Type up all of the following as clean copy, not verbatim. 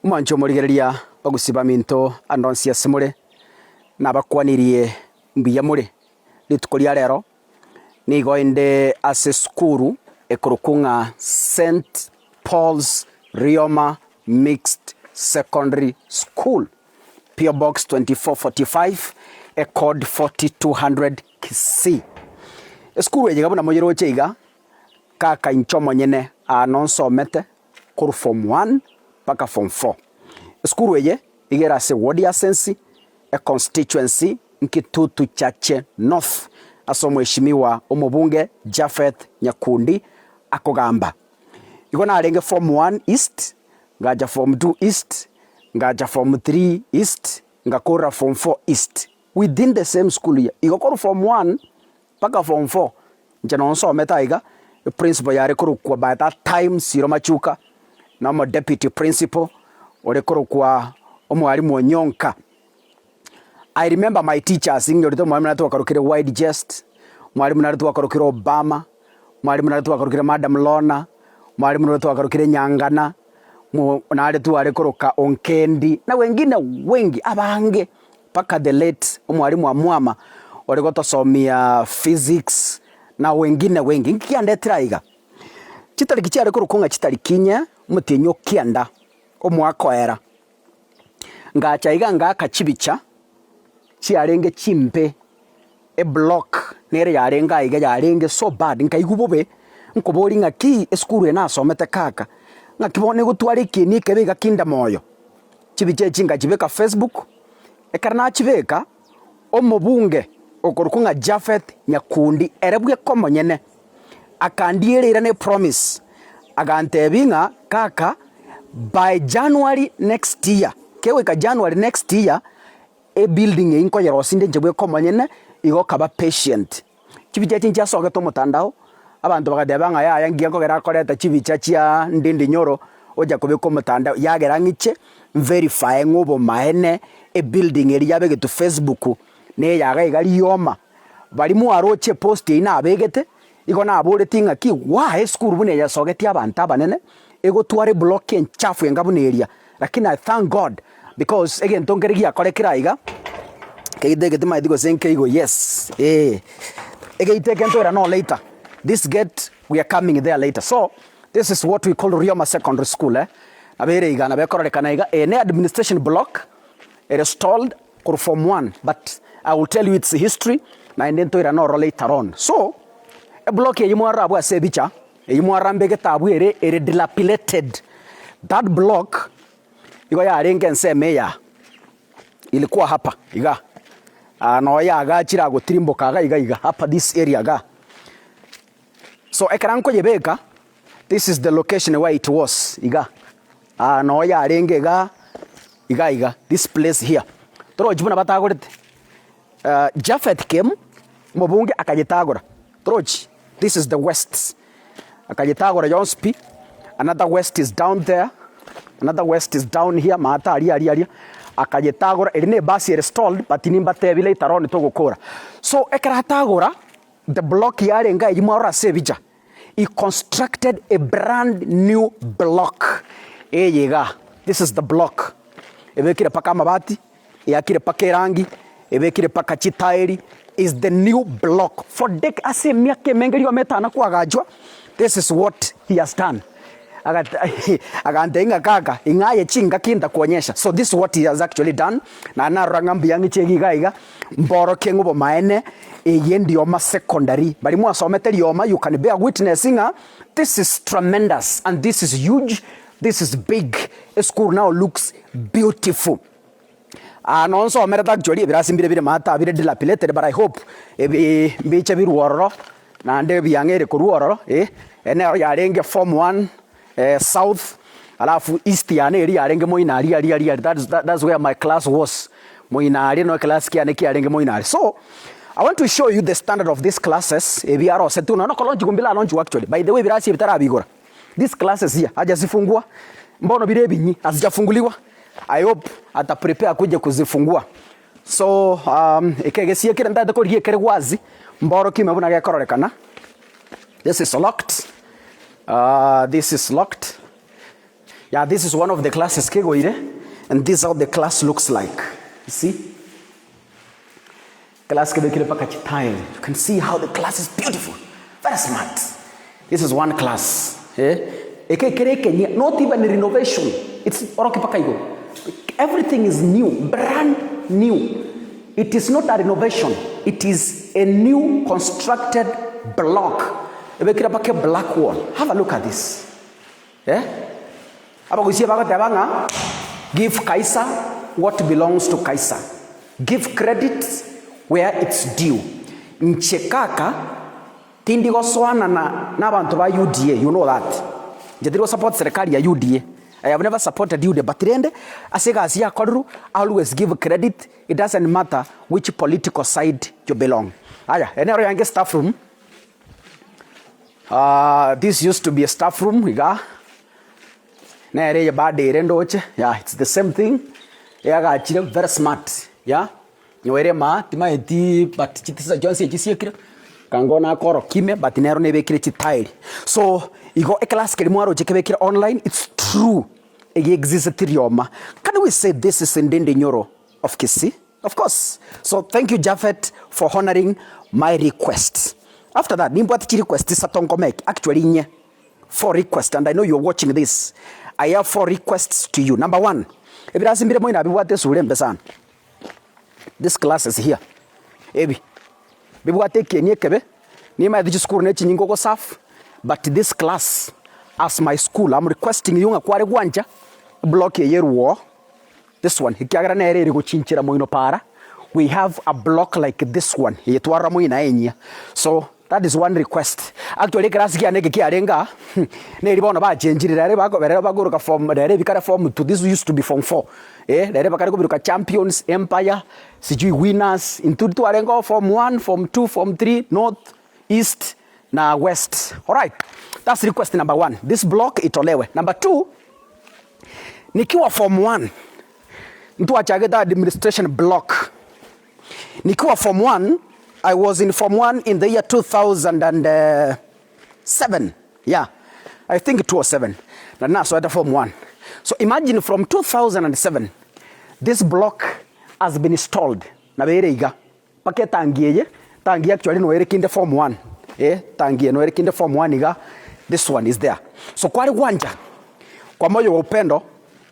Omwancho omorigereria bagusii baminto ande onsi ase more, nabakwanirie mbuya more rituko ria rero, nigo inde ase esukuru ekorokwa ng'a St. Paul's Rioma Mixed Secondary School, P.O. Box 2445, Ecode 4200 Kisii. Esukuru eye iga buna moyeroche iga, kaka inche omonyene aa nonsomete korwa form one mpaka form four. Esukuru eye iga ere ase eward ya Sensi, econstituency Nkitutu Chache North, ase omweshimiwa omobunge Japheth Nyakundi akogamba. Igo narenge form one east, ngacha form two east, ngacha form three east, ngakorera form four east, within the same school here. Igo korwa form one mpaka form four, inche noo nsomete aiga, eprinciple yare korokwa by that time Siro Machuka, na omo deputy principal ore korokwa omwalimu Onyonka. I remember my teachers, nyorete omwalimu nare twakarokire Wide Jest, mwalimu nare twakarokire Obama, mwalimu nare twakarokire Madam Lorna, mwalimu nare twakarokire Nyangana, mo nare tware koroka Onkendi, na wengine wengi abange mpaka the late omwalimu Amwama ore gotosomia physics na wengine wengi. Nki kiandetire aiga? Chitariki chiare korokwa ng'a chitariki inye, omotienyi o kianda, omwaka oera. Ngacha iga ngaaka chibicha chiarenge chimbe, eblock nere yarenge aiga yarenge so bad, nkaigwa bobe, nkoboria ng'aki esukuru eye nasomete kaka, ng'aki bono egotwara ekieni ekebe iga kinde moyo. Chibicha echi ngachibeka facebook, ekero nachibeka, omobunge okorokwa ng'a Japheth Nyakundi ere bweka omonyene, akandiera eira ne promise, agantebia ng'a kaka by January next year, kegoika January next year, ebuilding eyio nkoyerosia inde inche bweka omonyene, igo kaba patient. Chibicha echi nchiasogete omotandao, abanto bagateba ng'a yaya ngiya nkogera akoreta chibicha chia Ndindi Nyoro ocha kobeka omotandao, yagera ng'iche nverify ng'a obomaene ebuilding eria yabegetwe Facebook na eyaga iga rioma. Baria mwaroche epost eyio nabegete, igo naboretie ng'aki why esukuru buna eye esogetie abanto abanene, egotwara eblock enchafu enga buna eria. Lakini I thank God because egento nkere giakorekire aiga, keito eke timanyeti gose nkeigo yes eh, egeito eke ntoira no later, this gate we are coming there later. So this is what we call Rioma Secondary School eh, nabo ere iga nabo ekororekana iga, eye ne administration block ere stalled korwa form one but I will tell you its history naende ntoirane ororo later on. So, eblock eyio mwarora abwo ase ebicha, eyio mwarora mbegete abwo ere ere dilapilated, that block igo yarenge ensemo eya ilikuwa hapa igaa, aa noo yagachire agotirimboka iga iga iga hapa this area igaa. So ekero nkoyebeka, this is the location where it was igaa, aa noo yarenge igaa. Iga iga, this place here, torochi buna batagorete Japheth came, omobunge akayetagora, torochi, this is the west, akayetagora yonsi pi, another west is down there, another west is down here, maate aria aria aria, akayetagora, eri na ebasi ere stalled but nimbatebi later on togokora. So ekero atagora, the block yarenge aywo mwarora ase ebicha. He constructed a brand new block eye igaa, this is the block, ebekire mpaka amabati, eakire mpaka erangi, ebekire mpaka chitairi, is the new block for dec ase emiaka emenge rioma etana kwagachwa, this is what he has done. Agate agantebia ng'a kaka ing'a aye chingaki ntakuonyesha, so this is what he has actually done, naende narora ng'a mbuya ng'iche iga iga, mborokie ng'a obomaene eye ndioma secondary, baria mwasomete rioma you can bear witness ng'a this is tremendous and this is huge, this is big, esukuru now looks beautiful. Aa noo nsomerete actually ebirasi mbire bire maate bire dilapilated but I hope ebi mbiche birwe ororo naende ebiang'a ere korwa ororo eh, eye nero yarenge form one south alafu east yane eria yarenge moino aria aria aria that is that's where my class was moino aria no eclass kiane kiarenge moino aria. So I want to show you the standard of these classes ebi arosetie nonya okolonchigwa mbire alonchigwa actually by the way ebirasi ebi tarabigora. These classes here hajazifungua mbono bire ebinyi hazijafunguliwa I hope ata prepare akuje kuzifungua so um, eke egesie ekere ntagete korigia ekere wazi mborokie ime buna gekororekana this is locked uh, this is locked. Yeah, this is one of the classes kegoire and this is how the class looks like. You see? Class kebekire mpaka chitile. You can see how the class is beautiful. Very smart. This is one class. Eh? Eke ekere ekenyia, not even renovation. It's oroki mpaka igoro. Everything is new, brand new. It is not a renovation. It is a new constructed block. Ebekire mpaka black wall. Have a look at this. Eh? Abagusia bagoteba ng'a give Kaisar what belongs to Kaisar, give credit where it's due. Inche kaka tindi gosoanana nabanto ba UDA, you know that. Inche tindi gosupport serikali ya UDA, I have never supported UDA but rende ase egasi yakorirwe always give credit it doesn't matter which political side you belong. Aya, ere nero yange staff room. This used to be a staff room igaa, nere eye bado ere ndoche, yeah it's the same thing, eagachire very smart, yeah, nyowe ere maa timaeti but chitisa chionsi echi chiekire, kango nakorokia ime but nero nebekire chitairi. So, igo eclass keria mwaroche kebekire online, it's true, ege existeti rioma. Can we say this is Ndindi Nyoro of Kisii? Of course. So thank you Japhet for honoring my request. After that, nimbwate chi request isato nkomeke, actually inye, four requests and I know you're watching this. I have four requests to you. Number one, ebirasi mbire moino abibwate esura embe sana. This class is here. Ebi, bibwate ekieni ekebe, nimaete chisukuru ne chinyinga ogoserve, but this class as my school, I'm requesting you ng'a kware gwancha, eblock eye erwoo, This one, ekiagera nere ere gochinchera moino para, we have a block like this one, eye twarora moino aye enyia. So that is one request. Actually ekerasi kiane eke kiarenge aa, neri bono bachenchire rero bako rero bakoroka form rero ebikare form two, this used to be form four, eh, rero bakare kobiroka champions, empire, sijui winners, intwe twarenge oo form one, form two, form three, north, east na west. Alright, that's request number one, this block itolewe. Number two, Nikiwa form one, ntwachagete administration block. Nikiwa form one, I was in form one in the year 2007. Yeah, I think 2007. Na nasoete form one. So imagine from 2007, this block has been installed. Nabo ere iga. Mpaka etangi eye, tangi actually noere kinde form one, eh, tangi eye noere kinde form one iga, this one is there. So kware gwancha, kwa moyo wa upendo,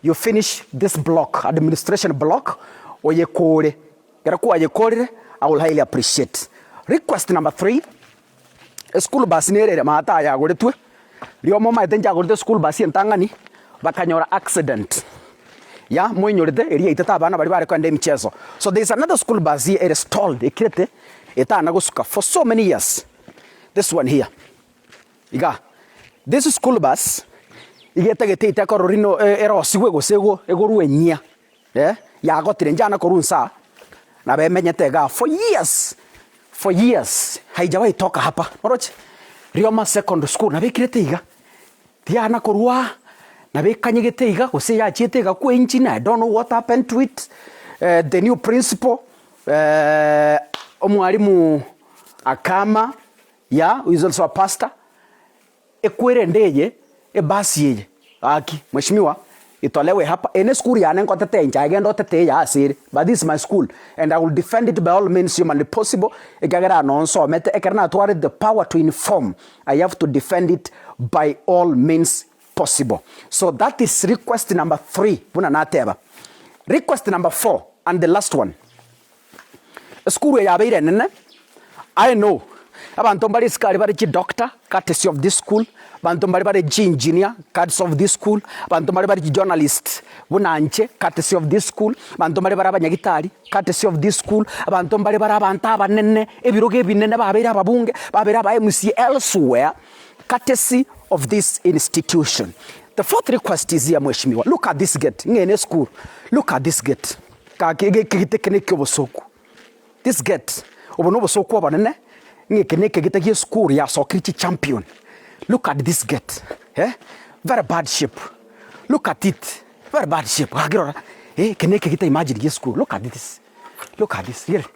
you finish this block, administration block, oyekore. Ekero kwayekorire, I will highly appreciate. Request number three, eschool bus nere ere maate aya agoretwe, riromo omanyete nchagorete eschool bus entang'ani, bakanyora accident. Ya moinyorete eria yaitete abana baria bare kogenda emicheso. So there is another school bus here ere stalled ekirete etana gosuka for so many years. This one here. Igaa. This school bus iga etagete etekorwa rino erosigwe gose egorwe enyia eh, yagotire nchana korwa nsaa nabo emenyete igaa for years, for years haijawahi toka hapa oroche? Rioma Secondary School nabo ekirete iga. Tiana korwa aa, nabo ekanyegete iga, gose yachiete egakwa engine, I don't know what happened to it, the new principal, omwalimu Akama, yeah, who is also a pastor, ekwerende eye, ebasi eye, gaki mheshimiwa, itolewe hapa, eye ne esukuru yane ngotetea inche aye genda otetee eye ase ere, but this is my school and I will defend it by all means humanly possible, ekiagera aa noo nsomete, ekero natwarete the power to inform, I have to defend it by all means possible. So that is request number three buna nateba. Request number four and the last one, esukuru eye yabeire enene, I know abanto mbare isiko aria bare chidoctor courtesy of this school, abanto mbare bare chiengineer courtesy of this school, abanto mbare bare chijournalist buna inche courtesy of this school, abanto mbare bare abanyagitari Courtesy of this school, abanto mbare bare abanto abanene, ebirogo ebinene babeire ababunge, babeire aba MCA elsewhere, courtesy of this institution. The fourth request is here mweshimiwa, look at this gate, ng'e ene esukuru, look at this gate, gaki egekegita eke na ekiobosoku, this gate, obo na obosoku obonene, ng'a eke na ekegita gia esukuru yasokire chichampion, look at this gate, eh, very bad shape, look at it. Very bad shape, gaki rora, eh, eke na ekegita imagine gie esukuru, look at this, look at this, rigereria,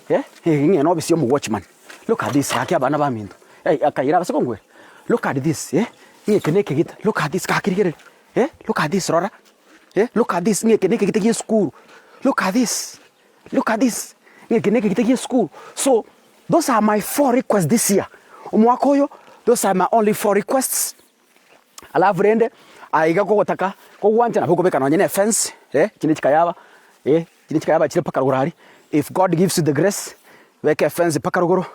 eh, eye ng'e na ofisi ya omowatchman, look at this gaki abana baminto, eh, akaira ase kongwera, look at this, eh, ng'a eke na ekegita, look at this gaki rigereria, Eh, look at this rora, eh, look at this ng'a eke nekegita gie esukuru, look at this, look at this, ng'a eke nekegita gie esukuru. So, those are my four requests this year, omwaka oyo, those are my only four requests. Alafu rende, aiga kogotaka kogwancha nabo okobeka nonye na efence, eh, chinde chikayaba, eh, chinde chikayaba chire mpaka rogoro aria, if God gives you the grace, beka efence mpaka rogoro,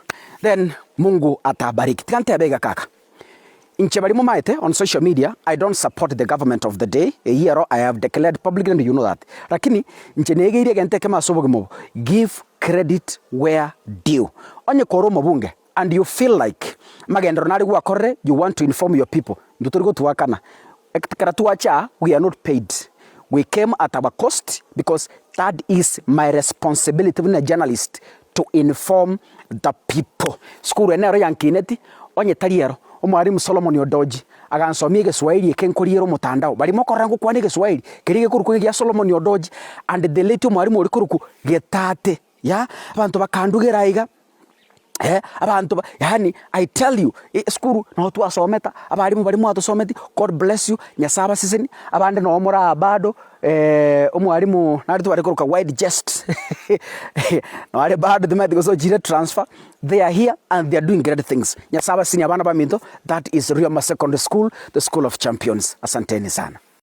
then Mungu atabariki. Tiga ntebe iga kaka. Inche baria momaete on social media I don't support the government of the day, eyio ero I have declared publicly and you know that. Lakini inche negeire egento ekemo ase obogima obo, give credit where due. Onye kore omobunge and you feel like amagenderero nare gwakorire you want to inform your people, intwe tori gotwakana. Ekero twacha aa we are not paid, we came at our cost because that is my responsibility buna journalist to inform the people. Sukuru eye nero yankineti, onye tari ero, omwalimu Solomon Odoji agansomia egeswahili eke nkoriera omotandao. Baria mokorora ngokwana egeswahili, keria gekorokwa egia Solomon Odoji and the late omwalimu oria korokwa Getate, yeah, abanto bakandugera aiga. Eh, abanto ba yaani I tell you, esukuru nabo twasomete, abalimu baria mwatosometi, God bless you, Nyasaye abaseseni, abande noo more aa bado, omwalimu nare tware koroka wide jest nare bado timanyeti gose ochire transfer, they are here and they are doing great things. Nyasaye abaseseni abana baminto, that is Rioma Secondary School, the school of champions. Asanteni sana.